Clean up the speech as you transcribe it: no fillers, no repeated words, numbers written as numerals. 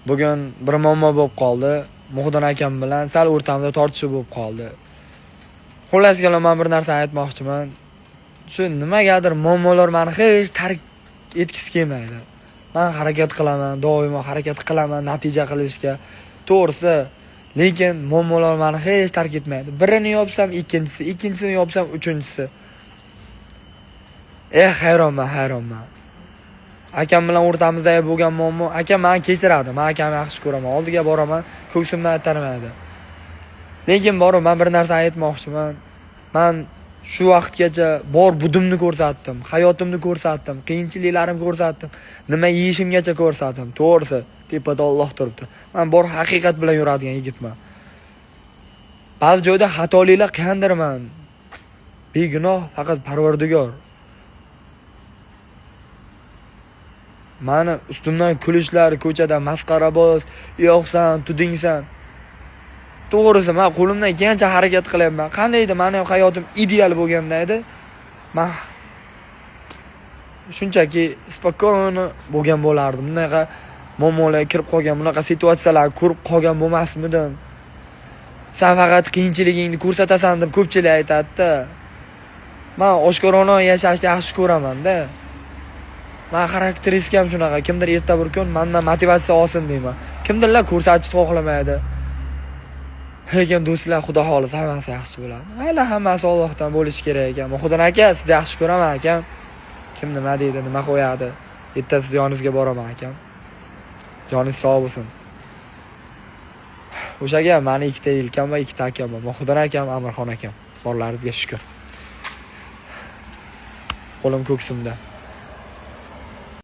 Bugun bir muammo bo'lib qoldi. Muhiddin akam bilan sal o'rtamda tortishuv bo'lib qoldi. Xullas kalom, men bir narsani aytmoqchiman. Shu nimagadir muammolar meni hech tark etgisi kelmaydi. Men harakat qilaman, doimo harakat qilaman natija qilishga. To'g'risi, lekin muammolar meni hech tark etmaydi. Birini yopsam ikkinchisi, ikkinchisini yopsam uchinchisi. Eh, hayronman, hayronman. Akam bilan o'rtamizdagi bo'lgan muammo, akam meni kechiradi. Men akamni yaxshi ko'raman. Oldiga boraman, ko'ksimdan aytarmaydi. Lekin borib men bir narsani aytmoqchiman. Men shu vaqtgacha bor budimni ko'rsatdim, hayotimni ko'rsatdim, qiyinchiliklarimni ko'rsatdim, nima yeyishimgacha ko'rsatdim. To'g'risi, tepada Alloh turibdi. Men bor haqiqat bilan yuradigan yigitman. Ba'zi joyda xatoliklar qilgandirman. Begunoh faqat Parvardigor. Mani ustimdan kulishlar, ko'chada masqaraboz, yo'qsan, tudingsan. To'g'risi, men qo'limdan kelgancha harakat qilyapman. Qandaydi meni hayotim ideal bo'lganda edi. Men shunchaki spokойно bo'lgan bo'lardim. Bunaqa muammolarga kirib qolgan, bunaqa situatsiyalarni ko'rib qolgan bo'lmasmidim. Sen faqat qiyinchiligingni ko'rsatasan deb ko'pchilik aytadi-da. Men oshkorona yashashni yaxshi ko'raman-da. Men xarakteristikam shunaqa. Kimdir erta bir kun mendan motivatsiya olsin deyman. Kimdirlar ko'rsatishni xohlamaydi. Lekin do'stlar, xudo xohlasa hammasi yaxshi bo'ladi. Mayli, hammasi Allohdan bo'lishi kerak ekan. Muhiddin aka, sizni yaxshi ko'raman akam. Kim nima deydi, nima qo'yadi. Erta sizni yoningizga boraman akam. Joningiz sog' bo'lsin. O'shaga mani ikkita ilkam va ikkita akam bor. Muhiddin akam, Amirxon akam. Borlaringizga shukr. Qo'lim ko'ksimda.